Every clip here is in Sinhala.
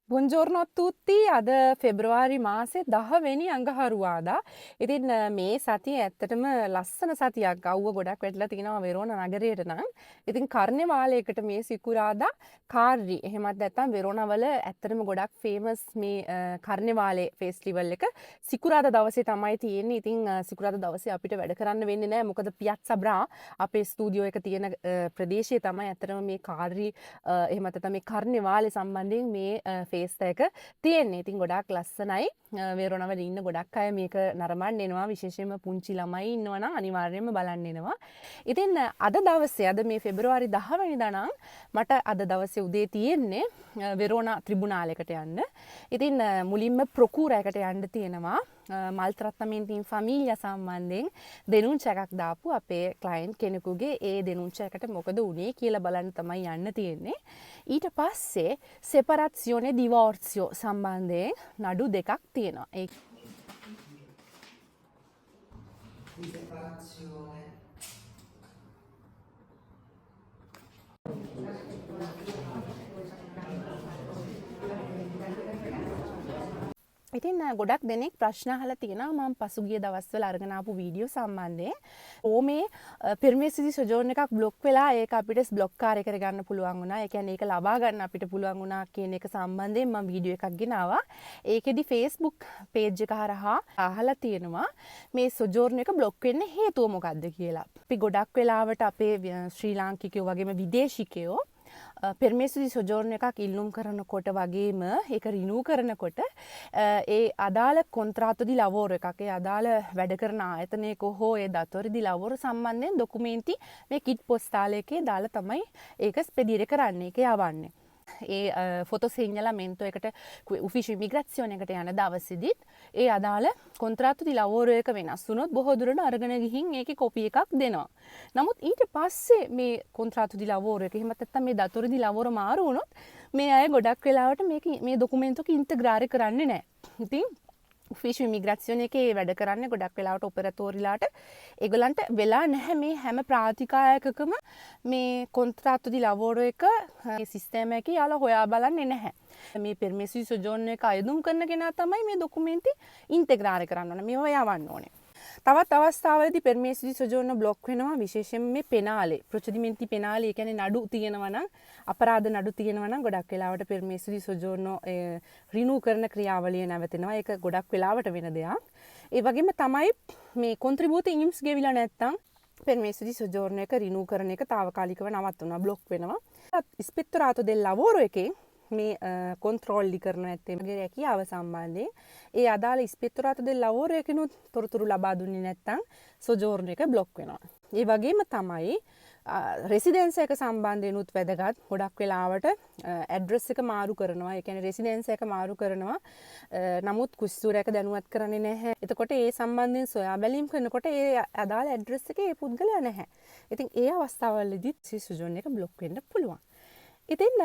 Buongiorno a tutti. අද ෆෙබ්‍රුවාරි මාසේ 10 වෙනි අඟහරුවාදා. ඉතින් මේ සතිය ඇත්තටම ලස්සන සතියක්. අවුව ගොඩක් වැටිලා තිනවා වෙරෝනා නගරයට නම්. ඉතින් කර්නිවාලයකට මේ සිකුරාදා කාර්රි එහෙමත් නැත්නම් වෙරෝනා වල ඇත්තටම ගොඩක් ෆේමස් මේ කර්නිවාලේ ෆෙස්ටිවල් එක සිකුරාදා දවසේ තමයි තියෙන්නේ. ඉතින් සිකුරාදා දවසේ අපිට වැඩ කරන්න වෙන්නේ නැහැ. මොකද පියත්සා බ්‍රා අපේ ස්ටුඩියෝ එක තියෙන ප්‍රදේශයේ තමයි ඇත්තටම මේ කාර්රි එහෙමත් නැත්නම් මේ කර්නිවාලේ සම්බන්ධයෙන් මේ ෆේස්ට් එක තියෙන්නේ. ඉතින් ගොඩාක් ලස්සනයි. වෙරෝනාවල ඉන්න ගොඩක් අය මේක නරඹන්න එනවා. විශේෂයෙන්ම පුංචි ළමයි ඉන්නවා නම් අනිවාර්යයෙන්ම බලන්න එනවා. ඉතින් අද දවසේ, අද මේ ෆෙබ්‍රුවාරි 10 වෙනිදා නම් මට අද දවසේ උදේ තියෙන්නේ වෙරෝනා ත්‍රිබුනාලයකට යන්න. ඉතින් මුලින්ම ප්‍රොකූරා එකට යන්න තියෙනවා. Maltrattamenti in famiglia සම්බන්ධයෙන් දෙනුංච එකක් දාපු අපේ ක්ලයන්ට් කෙනෙකුගේ ඒ දෙනුංච එකට මොකද වුනේ කියලා බලන්න තමයි යන්න තියෙන්නේ. ඊට පස්සේ separazione divorzio සම්බන්ධයෙන් නඩු දෙකක් තියෙනවා. ඒ Di separazione. ඉතින් ගොඩක් දෙනෙක් ප්‍රශ්න අහලා තියෙනවා මම පසුගිය දවස්වල අරගෙන ආපු වීඩියෝ සම්බන්ධයෙන්. ඕමේ permesso di soggiorno එකක් බ්ලොක් වෙලා ඒක අපිට බ්ලොක් කාර්ය කරගන්න පුළුවන් වුණා. ඒ කියන්නේ ඒක ලබා ගන්න අපිට පුළුවන් වුණා කියන එක සම්බන්ධයෙන් මම වීඩියෝ එකක් ගෙනාවා. ඒකෙදි Facebook page එක හරහා අහලා තියෙනවා මේ soggiorno එක බ්ලොක් වෙන්න හේතුව මොකද්ද කියලා. අපි ගොඩක් වෙලාවට අපේ ශ්‍රී ලාංකිකයෝ වගේම විදේශිකයෝ permesso di soggiorno එකක් ඉල්ලුම් කරනකොට වගේම ඒක රිනූ කරනකොට ඒ අදාළ contratto di lavoro එකක්, ඒ අදාළ වැඩ කරන ආයතනයක හෝ ඒ datore di lavoro සම්බන්ධයෙන් ඩොකුමෙන්ති මේ කිට් පොස්තාල එකේ දාලා තමයි ඒක ස්පෙඩිරේ කරන්නේ, ඒක යවන්නේ. ඒ fotosegnalamento එකට ufficio immigrazione එකට යන දවසේදීත් ඒ අදාළ contratto di lavoro එක වෙනස් වුණොත් බොහෝ දුරට අරගෙන ගිහින් ඒකේ කොපි එකක් දෙනවා. නමුත් ඊට පස්සේ මේ contratto di lavoro එක එහෙමත් නැත්නම් මේ datore di lavoro මාරු වුණොත් මේ අය ගොඩක් වෙලාවට මේ ඩොකුමෙන්තු එක ඉන්ටග්‍රාරේ කරන්නේ නැහැ. ඉතින් ufficio immigrazione එකේ වැඩ කරන්නේ ගොඩක් වෙලාවට ඔපරේටෝරිලාට ඒගොල්ලන්ට වෙලා නැහැ මේ හැම ප්‍රාතිකායකකම මේ contratto di lavoro එක මේ සිස්ටම් එකේ යාලා හොයා බලන්නේ නැහැ. මේ permesso di soggiorno එක අයදුම් කරන කෙනා තමයි මේ ඩොකුමෙන්ති ඉන්ටග්‍රාරේ කරන්න ඕනේ, මේවා යවන්න ඕනේ. තවත් අවස්ථාවලදී permesso di soggiorno block වෙනවා විශේෂයෙන්ම මේ පෙනාලේ, procedimenti penali, ඒ කියන්නේ නඩු තියෙනවා නම්, අපරාධ නඩු තියෙනවා නම් ගොඩක් වෙලාවට permesso di soggiorno රිනූ කරන ක්‍රියාවලිය නැවතෙනවා. ඒක ගොඩක් වෙලාවට වෙන දෙයක්. ඒ වගේම තමයි මේ contributi INPS ගෙවිලා නැත්තම් permesso di soggiorno එක රිනූ කරන එක තාවකාලිකව නවත්වනවා, බ්ලොක් වෙනවා. ispettorato del lavoro එකේ මේ කොන්ට්‍රෝල් කරන ඇත්තේ මගේ රැකියාව සම්බන්ධයෙන් ඒ අදාළ ispettorato del lavoro එකකිනුත් තොරතුරු ලබා දුන්නේ නැත්නම් soggiorno එක බ්ලොක් වෙනවා. ඒ වගේම තමයි රෙසිඩෙන්ස් එක සම්බන්ධයෙන්ුත් වැදගත්. ගොඩක් වෙලාවට ඇඩ්‍රස් එක මාරු කරනවා. ඒ කියන්නේ රෙසිඩෙන්ස් එක මාරු කරනවා. නමුත් කුස්තුර එක දැනුවත් කරන්නේ නැහැ. එතකොට ඒ සම්බන්ධයෙන් සොයා බැලීම් කරනකොට ඒ අදාළ ඇඩ්‍රස් එකේ ඒ පුද්ගලයා නැහැ. ඉතින් ඒ අවස්ථාවලදීත් soggiorno එක බ්ලොක් වෙන්න පුළුවන්. ඉතින්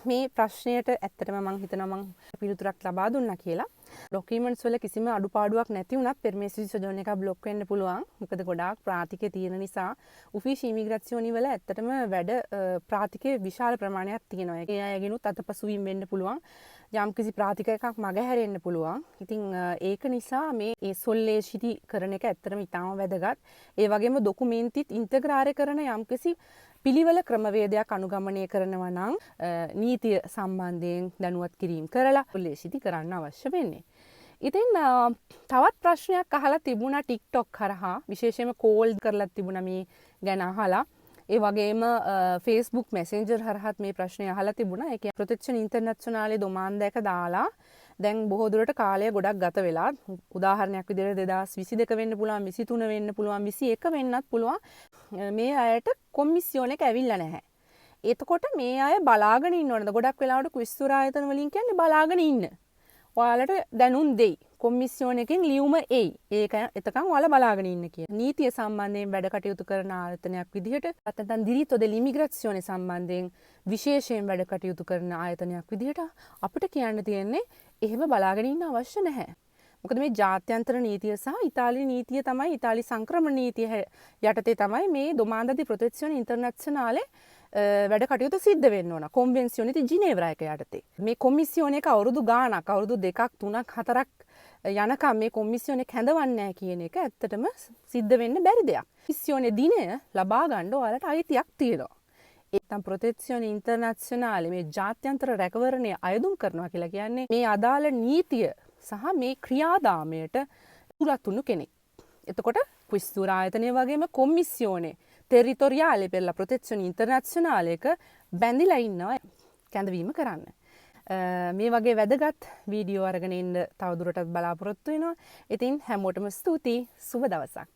මේ ප්‍රශ්නයට ඇත්තටම මං හිතනවා මං පිළිතුරක් ලබා දුන්නා කියලා. ඩොකියුමන්ට්ස් වල කිසිම අඩුපාඩුවක් නැති වුණත් permesso di soggiorno එක බ්ලොක් වෙන්න පුළුවන්. මොකද ගොඩාක් ප්‍රාතිකය තියෙන නිසා ufficio immigrazione වල ඇත්තටම වැඩ ප්‍රාතිකය විශාල ප්‍රමාණයක් තියෙනවා. ඒ අයගෙනුත් අතපසුවීම් වෙන්න පුළුවන්. යම්කිසි ප්‍රාතික එකක් මගහැරෙන්න පුළුවන්. ඉතින් ඒක නිසා මේ ඒ සොල්ලේෂිටි කරන එක ඇත්තටම ඉතාම වැදගත්. ඒ වගේම ඩොකුමෙන්තිත් ඉන්ටග්‍රාරේ කරන යම්කිසි පිළිවෙල ක්‍රමවේදයක් අනුගමනය කරනවා නම් නීතිය සම්බන්ධයෙන් දැනුවත් කිරීම කරලා සොල්ලේෂිටි කරන්න අවශ්‍ය වෙන්නේ. ඉතින් තවත් ප්‍රශ්නයක් අහලා තිබුණා TikTok හරහා, විශේෂයෙන්ම කෝල් කරලා තිබුණා මේ ගැන අහලා. ඒ වගේම Facebook Messenger හරහත් මේ ප්‍රශ්නය අහලා තිබුණා. ඒ කියන්නේ Protezione Internazionale domanda එක දාලා දැන් බොහෝ දුරට කාලය ගොඩක් ගත වෙලා, උදාහරණයක් විදිහට 2022 වෙන්න පුළුවන්, 23 වෙන්න පුළුවන්, 21 වෙන්නත් පුළුවන්. මේ අයට කොමිසියෝන එක ඇවිල්ලා නැහැ. එතකොට මේ අය බලාගෙන ඉන්න ඕනද? ගොඩක් වෙලාවට ක්විස්තුර ආයතන වලින් කියන්නේ බලාගෙන ඉන්න. ඔයාලට දැනුම් දෙයි. කොමිසියෝන එකෙන් ලියුම එයි. ඒක එතකන් ඔයාලා බලාගෙන ඉන්න කියලා. නීතිය සම්බන්ධයෙන් වැඩ කටයුතු කරන ආයතනයක් විදිහට, නැත්නම් diritto dell'immigrazione සම්බන්ධයෙන් විශේෂයෙන් වැඩ කටයුතු කරන ආයතනයක් විදිහට අපිට කියන්න තියෙන්නේ එහෙම බලාගෙන ඉන්න අවශ්‍ය නැහැ. මොකද මේ ජාත්‍යන්තර නීතිය සහ ඉතාලි නීතිය තමයි, ඉතාලි සංක්‍රමණ නීතිය යටතේ තමයි මේ domanda di protezione internazionale වැඩ කටයුතු සිද්ධ වෙන්න ඕන. Convenzione di Ginevra එක යටතේ. මේ කොමිසියෝන එක අවුරුදු ගාණක්, අවුරුදු 2ක් 3ක් 4ක් යනකම් මේ කොමිසියෝන එක හැඳවන්නේ නැහැ කියන එක ඇත්තටම සිද්ධ වෙන්න බැරි දෙයක්. කොමිසියෝනේ දිනය ලබා ගන්න ඔයාලට අයිතියක් තියෙනවා. ඒතම් protezione internazionale, මේ ජාත්‍යන්තර රැකවරණය අයදුම් කරනවා කියලා කියන්නේ මේ අදාළ නීතිය සහ මේ ක්‍රියාදාමයට ඇතුළත් වුණු කෙනෙක්. එතකොට questura ආයතනය වගේම commissione territoriale per la protezione internazionale එක බැඳිලා ඉන්නවා කැඳවීම කරන්න. මේ වගේ වැදගත් වීඩියෝ අරගෙන එන්න තවදුරටත් බලාපොරොත්තු වෙනවා. ඉතින් හැමෝටම ස්තුතියි. සුබ දවසක්.